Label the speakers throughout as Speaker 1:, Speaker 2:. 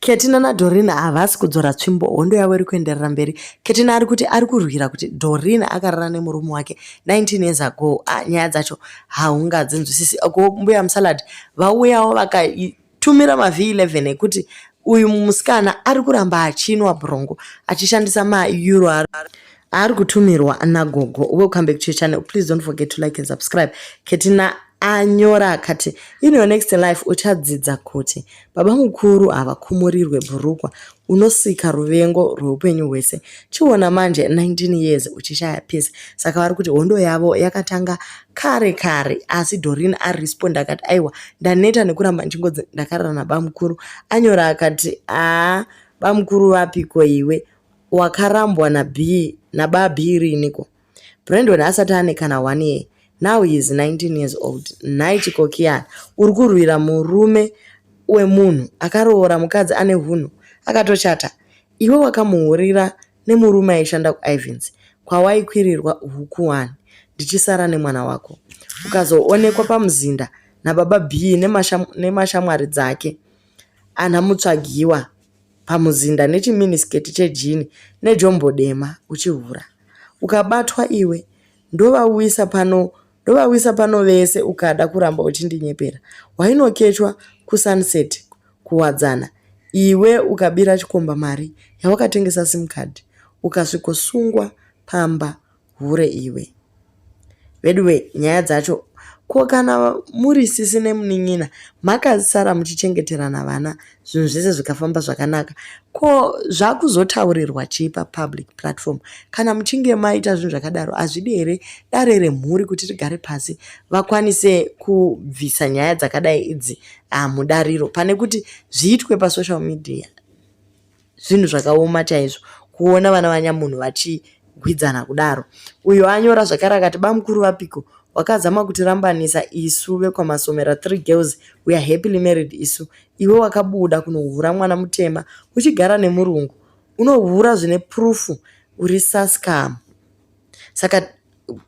Speaker 1: Ketina naDoreen havasi kudzora tsvimbo, hondo yavo iri kuenderera mberi. Ketina ari kuti ari kurwira kuti Doreen akarara nemurume wake 19 years ago. Ah, nyaya dzacho haungadzinzwisisi. Ko mbuya musalad vauyawo vakatumira maV11 ekuti uyu musikana ari kuramba achinwa brongo achishandisa maeuro aari kutumirwa nagogo. Welcome back to your channel. Please don't forget to like and subscribe. Ketina anyora akati in your next life uchadzidza kuti baba mukuru havakumurirwe bhurukwa unosika ruvengo rweupenyu hwese chiona manje 19 years uchishaya peace saka vari kuti hondo yavo yakatanga kare kare asi Doreen aresponda akati aiwa ndaneta nekuramba ndichingodzi ndakarara nabamukuru anyora akati aa bamukuru vapiko iwe wakarambwa nab nabab riniko Brandon asati ane kana one year now he is 19 years old nhai chikokiyana uri kurwira murume wemunhu akaroora mukadzi ane hunhu akatochata iwe wakamuhurira nemurume aishanda kuIvens kwawaikwirirwa huku wani ndichisara nemwana wako ukazoonekwa pamuzinda nababa b nemashamwari dzake ana mutsvagiwa pamuzinda nechiminisketi chejini nejombo dema uchihura ukabatwa iwe ndovawisa pano ndovawisa pano vese ukada kuramba uchindinyepera wainokechwa kusunset kuwadzana iwe ukabira chikomba mari yawakatengesa sim card ukasvikosungwa pamba hure iwe veduwe nyaya dzacho ko kana muri sisi nemunin'ina makasara muchichengeterana vana zvinhu zvese zvikafamba zvakanaka ko zvakuzotaurirwa chii papublic platform kana muchinge maita zvinhu zvakadaro hazvidi here dare remhuri kuti rigare pasi vakwanise kubvisa nyaya dzakadai idzi mudariro pane kuti zviitwe pasocial media zvinhu zvakaoma chaizvo kuona vana vanyamunhu vachigwidzana kudaro uyo anyora zvakare akati bamukuru vapiko wakazama kutirambanisa isu vekwamasomera three girls we are happily married isu iwe wakabuda kunohura mwana mutema uchigara nemurungu unohura zvine proof uri sascam saka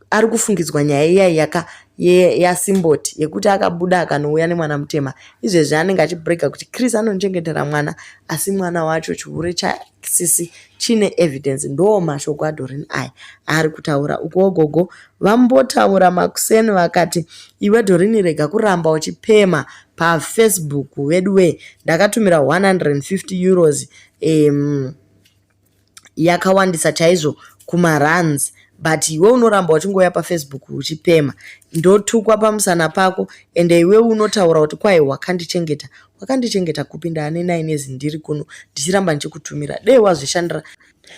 Speaker 1: ari kufungidzwa nyaya iya yaka yasimboti yekuti akabuda akanouya nemwana mutema izvezvi anenge achibrega kuti Chris anondichengetera mwana asi mwana wacho chihure chasisi chine evidence ndo mashoko aDoreen aya ari kutaura ukuwo gogo vambotaura makuseni vakati iwe Doreen rega kuramba uchipema pafacebook veduwe ndakatumira 150 euros yakawandisa chaizvo kumaruns but iwe unoramba uchingouya pafacebook uchipema ndotukwa pamusana pako ende iwe unotaura kuti kwai wakandichengeta wakandichengeta kupi ndaane 9 years ndiri kuno ndichiramba ndichikutumira dei wazvishandira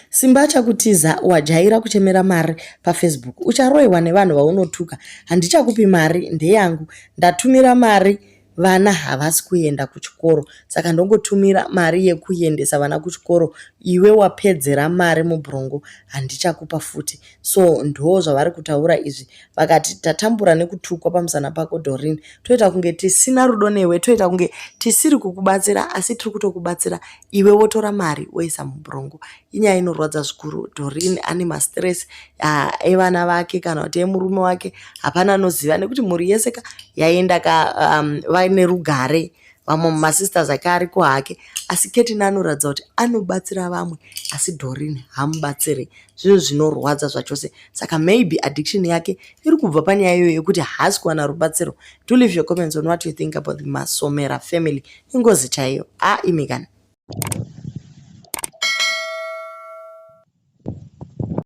Speaker 1: simba achakutiza wajaira kuchemera mari pafacebook ucharoyiwa nevanhu vaunotuka handichakupi mari ndeyangu ndatumira mari vana havasi kuenda kuchikoro saka ndongotumira mari yekuendesa vana kuchikoro iwe wapedzera mari mubhurongo handichakupa futi so ndo zvavari kutaura izvi vakati tatambura nekutukwa pamusana pako Doreen toita kunge tisina rudo newe toita kunge tisiri kukubatsira asi tiri kutokubatsira iwe wotora mari woisa mubhurongo inyaya inorwadza zvikuru Doreen ane mastress evana vake kana kuti emurume wake hapana anoziva nekuti mhuri yese ka yaenda ka vaine rugare vamwe masisters ake ariko hake asi Ketina anoratidza kuti anobatsira vamwe asi Doreen hamubatsiri zvinhu zvinorwadza zvachose saka maybe addiction yake iri kubva panyaya iyoyo yekuti haasi kuwana rubatsiro do leave your comments on what you think about the Masomera family ingozi chaiyo a imi kana.